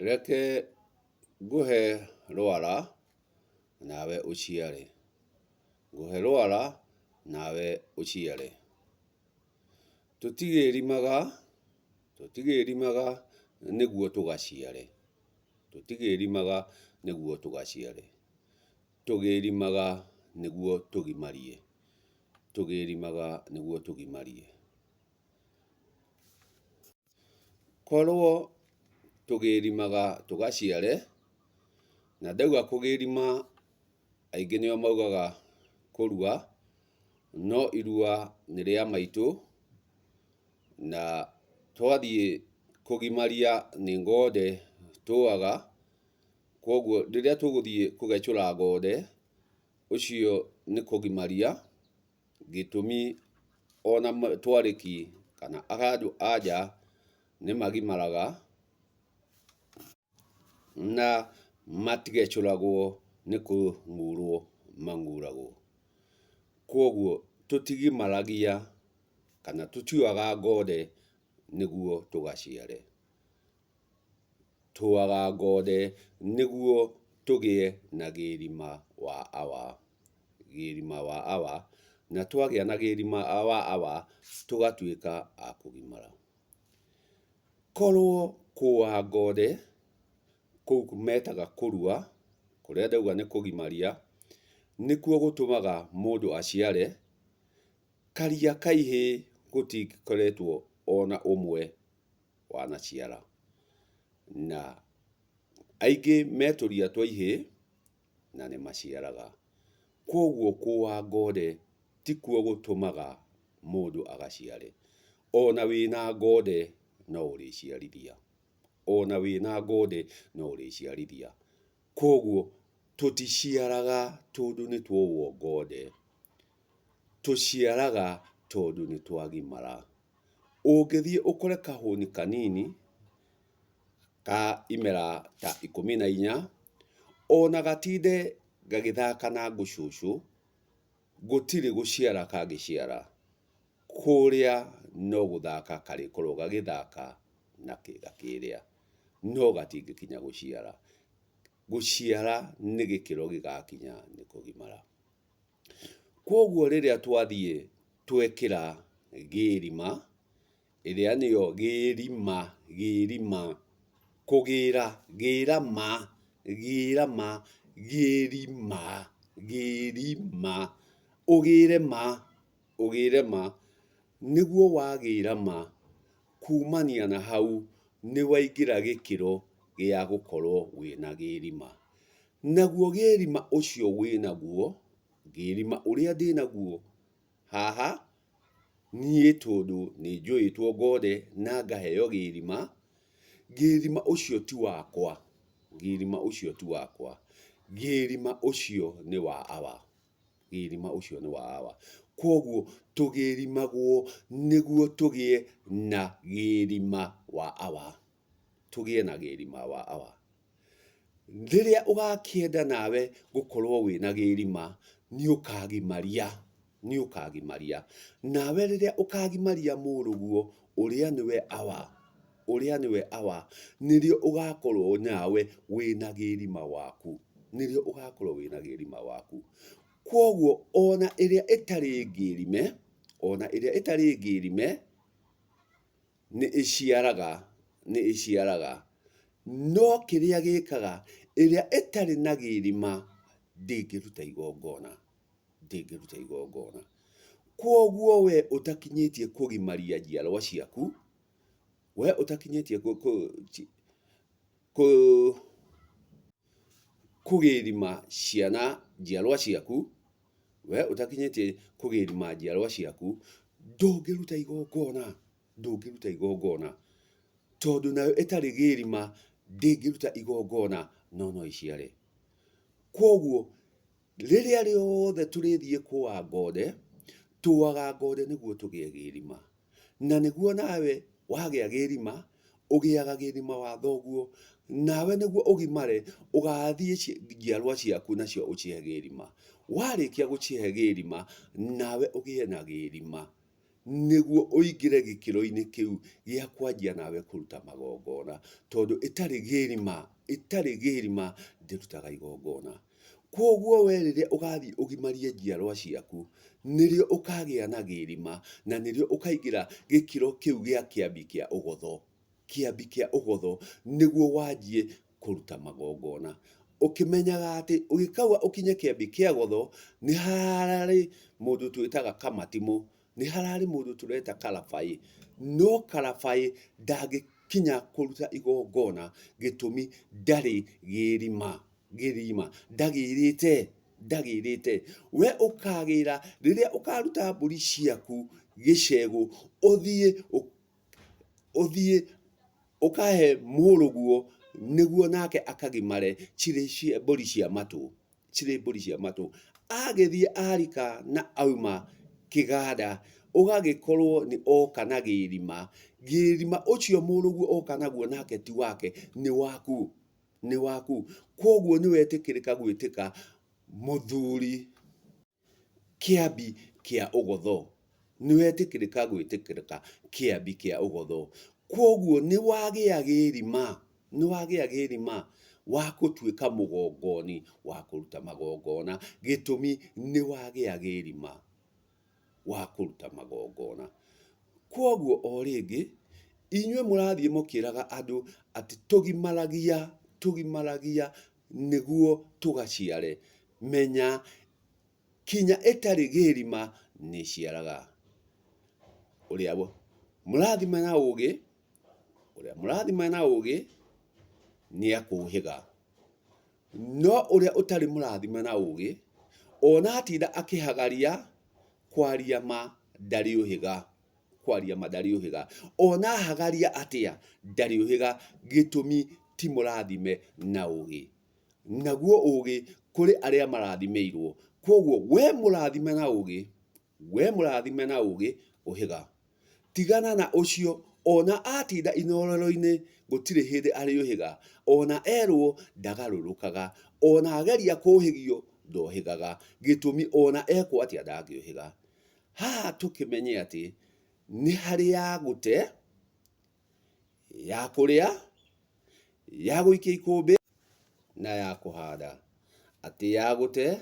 Reke ngũhe rwara nawe ũciare, ngũhe rwara nawe ũciare. Tũtigĩrimaga, tũtigĩrimaga nĩguo tũgaciare, tũtigĩrimaga nĩguo tũgaciare. Tũgĩrimaga nĩguo tũgimarie, tũgĩrimaga nĩguo tũgimarie. Korwo tũgĩrimaga tũgaciare, na ndauga kũgĩrima aingĩ nĩo maugaga kũrua, no irua nĩ rĩa maitũ, na twathiĩ kũgimaria nĩ ngonde tũaga, kwoguo rĩrĩa tũgũthiĩ kũgecũra ngonde, ũcio nĩ kũgimaria. Gĩtũmi ona twarĩki kana andũ a nja nĩ magimaraga na matigecũragwo nĩ kũng'urwo mang'uragwo. Kwoguo tũtigimaragia kana tũtiũaga ngonde nĩguo tũgaciare. Tũaga ngonde nĩguo tũgĩe na gĩrima wa awa. Gĩrima wa awa, na twagĩa na gĩrima wa awa tũgatuĩka a kũgimara. Korwo kũa ngonde kũu metaga kũrua, kũrĩa ndauga nĩ kũgimaria, nĩkuo gũtũmaga mũndũ aciare, karia ka ihĩĩ gũtikoretwo ona ũmwe wanaciara. Na aingĩ me tũria twa ihĩĩ na nĩ maciaraga. Kwoguo kũa ngonde tikuo gũtũmaga mũndũ agaciare. Ona wĩna ngonde no ũrĩciarithia. Ona wĩna ngonde no ũrĩciarithia. Kwoguo tũticiaraga tondũ nĩ twowo ngonde, tũciaraga tondũ nĩ twagimara. Ũngĩthiĩ ũkore kahũni kanini ka imera ta 14, ona gatinde gagĩthaka na ngũcũcũ, gũtirĩ gũciara kangĩciara. Kũrĩa no gũthaka karĩkorwo gagĩthaka na kĩga kĩrĩa, no gatingĩkinya gũciara. Gũciara nĩ gĩkĩro gĩgakinya nĩ kũgimara. Kwoguo rĩrĩa twathiĩ twekĩra gĩrima, ĩrĩa nĩyo gĩrima, gĩrima, kũgĩra, gĩra ma, gĩra ma, gĩrima, gĩrima, ũgĩre ma, ũgĩre ma, nĩguo wagĩra ma, kumania na hau nĩ waingĩra gĩkĩro gĩa gũkorwo wĩna gĩrima. Naguo gĩrima ũcio wĩnaguo, gĩrima ũrĩa ndĩnaguo haha, niĩ tondũ nĩ njũĩtwo ngonde na ngaheo gĩrima, gĩrima ũcio ti wakwa, gĩrima ũcio ti wakwa, gĩrima ũcio nĩ wa awa, gĩrima ũcio nĩ wa awa. Kwoguo tũgĩrimagwo nĩguo tũgĩe na gĩrima wa awa, tũgĩe na gĩrima wa awa. Rĩrĩa ũgakĩenda nawe gũkorwo wĩna gĩrima, nĩ ũkagimaria, nĩ ũkagimaria. Nawe rĩrĩa ũkagimaria mũrũguo ũrĩa nĩwe awa, ũrĩa nĩwe awa, nĩrĩo ũgakorwo nawe wĩna gĩrima waku, nĩrĩo ũgakorwo wĩna gĩrima waku. Kwoguo ona ĩrĩa ĩtarĩ ngĩrime, ona ĩrĩa ĩtarĩ ngĩrime, nĩ ĩciaraga, nĩ ĩciaraga. No kĩrĩa gĩkaga, ĩrĩa ĩtarĩ na gĩrima ndĩngĩruta igongona, ndĩngĩruta igongona. Kwoguo we ũtakinyĩtie kũgimaria njiarwa ciaku, we ũtakinyĩtie kũgĩrima ciana njiarwa ciaku, we ũtakinyĩtie kũgĩrima njiarwa ciaku, ndũngĩruta igongona, ndũngĩruta igongona, tondũ nayo ĩtarĩ gĩrima ndĩngĩruta igongona no no ĩciare. Kwoguo rĩrĩa rĩothe tũrĩthiĩ kũa ngonde, tũaga ngonde nĩguo tũgĩe gĩrima. Na nĩguo nawe wagĩa gĩrima, ũgĩaga gĩrima wa thoguo, nawe nĩguo ũgimare, ũgathiĩ njiarwa ciaku nacio ũcihe gĩrima. Warĩkia gũcihe gĩrima, nawe ũgĩe na gĩrima. nĩguo ũingĩre gĩkĩro-inĩ kĩu gĩa kwanjia nawe kũruta magongona, tondũ ĩtarĩ gĩrima, ĩtarĩ gĩrima ndĩrutaga igongona. Kwoguo we rĩrĩa ũgathiĩ ũgimarie njiarwa ciaku, nĩrĩo ũkagĩa na gĩrima, na nĩrĩo ũkaingĩra gĩkĩro kĩu gĩa kĩambi kĩa ũgotho. Kĩambi kĩa ũgotho nĩguo wanjie kũruta magongona. Ũkĩmenyaga atĩ ũgĩkauga ũkinye kĩambi kĩa gotho, nĩ hararĩ mũndũ twĩtaga kamatimũ, nĩ hararĩ mũndũ tũreta karabaĩ, no karabaĩ ndangĩkinya kũruta igongona gĩtũmi ndarĩ gĩrima, gĩrima, ndagĩrĩte, ndagĩrĩte. We ũkagĩra rĩrĩa ũkaruta mbũri ciaku gĩcegũ, ũthiĩ ũthiĩ ũkahe mũrũguo nĩguo nake akagimare cirĩ mbũri cia matũ, cirĩ mbũri cia matũ. Agĩthiĩ arika na auma kĩganda, ũgagĩkorwo nĩ oka na gĩrima, gĩrima ũcio mũrũguo oka naguo nake ti wake, nĩ waku, nĩ waku. Kwoguo nĩ wetĩkĩrĩka gwĩtĩka mũthuri. Kĩambi kĩa ũgotho. Nĩwetĩkĩrĩka gwĩtĩkĩrĩka kĩambi kĩa ũgotho. Kwoguo nĩwagĩa gĩrima, nĩwagĩa gĩrima wa gũtuĩka mũgongoni wa kũruta magongona, gĩtũmi nĩwagĩa gĩrima wa kũruta magongona. Kwoguo o rĩngĩ, inyuĩ mũrathiĩ mũkĩraga andũ atĩ tũgimaragia, tũgimaragia nĩguo tũgaciare, menya kinya ĩtarĩ gĩrima nĩĩciaraga. Ũrĩa mũrathime na ũgĩ, ũrĩa mũrathime na ũgĩ nĩekũhĩga, no ũrĩa ũtarĩ mũrathime na ũgĩ, ona atinda akĩhagaria, kwaria ma ndarĩũhĩga, kwaria ma ndarĩũhĩga. Ona ahagaria atĩa ndarĩũhĩga, gĩtũmi ti mũrathime na ũgĩ. Naguo ũgĩ kũrĩ arĩa marathimĩirwo. Kwoguo we mũrathime na ũgĩ, we mũrathime na ũgĩ, ũhĩga. Tigana na ũcio, ona atinda inoorero-inĩ gũtirĩ hĩndĩ arĩũhĩga, ona erwo ndagarũrũkaga, ona ageria kũhĩgio ndohĩgaga, gĩtũmi ona ekwo atĩa ndangĩũhĩga. Haha tũkĩmenye atĩ nĩ harĩ ya gũte, ya kũrĩa, ya gũikia ikũmbĩ na ya kũhanda. Atĩ ya gũte,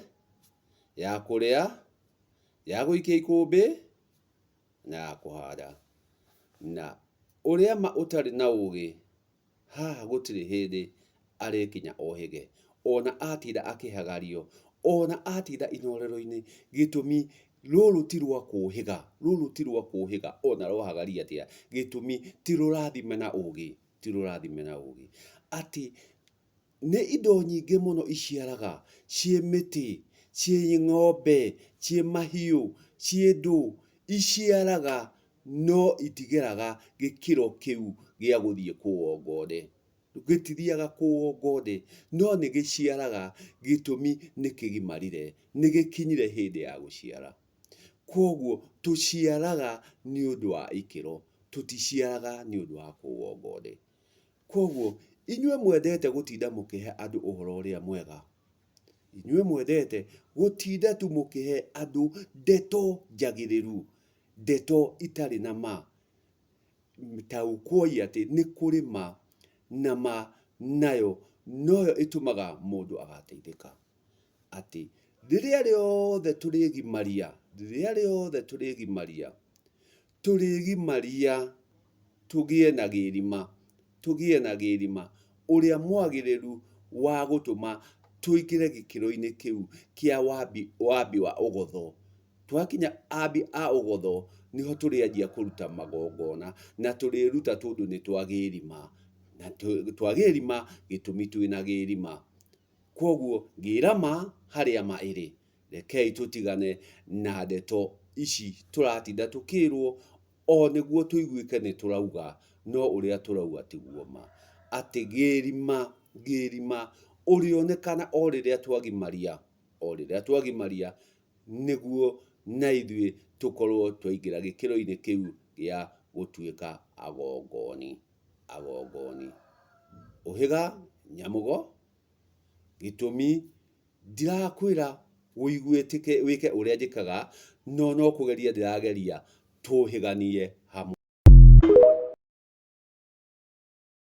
ya kũrĩa, ya gũikia ikũmbĩ na ya kũhanda. Na ũrĩa ma ũtarĩ na ũgĩ, haha gũtirĩ hĩndĩ arĩkinya ohĩge. Ona atinda akĩhagario, ona atinda inorero-inĩ, gĩtũmi rũrũ ti rwa kũhĩga, rũrũ ti rwa kũhĩga ona rwahagaria atĩa, gĩtũmi ti rũrathime na ũgĩ, ti rũrathime na ũgĩ. Atĩ nĩ indo nyingĩ mũno iciaraga, ciĩ mĩtĩ, ciĩ ng'ombe, ciĩ mahiũ, ciĩ ndũ, iciaraga no itigeraga gĩkĩro kĩu gĩa gũthiĩ kũwongone. Gĩtithiaga kũwongone, no nĩ gĩciaraga gĩtũmi nĩ kĩgimarire, nĩ gĩkinyire hĩndĩ ya gũciara. Kwoguo tũciaraga nĩ ũndũ wa ikĩro, tũticiaraga nĩ ũndũ wa kũwongone. Kwoguo, inyuĩ mwendete gũtinda mũkĩhe andũ ũhoro ũrĩa mwega, inyuĩ mwendete gũtinda tu mũkĩhe andũ ndeto njagĩrĩru, ndeto itarĩ na ma, taũkwoi atĩ nĩ kũrĩ ma, na ma nayo noyo ĩtũmaga mũndũ agateithĩka. Atĩ rĩrĩa rĩothe tũrĩgimaria, rĩrĩa rĩothe tũrĩgimaria, tũrĩgimaria tũgĩe na gĩrima, tũgĩe na gĩrima ũrĩa mwagĩrĩru wa gũtũma tũingĩre gĩkĩro-inĩ kĩu kĩa wambi, wambi wa ũgotho. Twakinya ambi a ũgotho nĩho tũrĩanjia kũruta magongona na tũrĩruta tondũ nĩ twagĩrima, na twagĩrima gĩtũmi twĩna gĩrima. Kwoguo gĩra ma harĩa ma ĩrĩ. Rekei tũtigane na ndeto ici tũratinda tũkĩrwo o nĩguo tũiguĩke nĩ tũrauga, no ũrĩa tũrauga tiguo ma. Atĩ gĩrima, gĩrima ũrĩonekana o rĩrĩa twagimaria, o rĩrĩa twagimaria nĩguo na ithuĩ tũkorwo twaingĩra gĩkĩro-inĩ kĩu gĩa gũtuĩka agongoni, agongoni. Ũhĩga nyamũgo, gĩtũmi ndirakwĩra wĩke ũrĩa njĩkaga, no no kũgeria ndĩrageria. Tũhĩganie.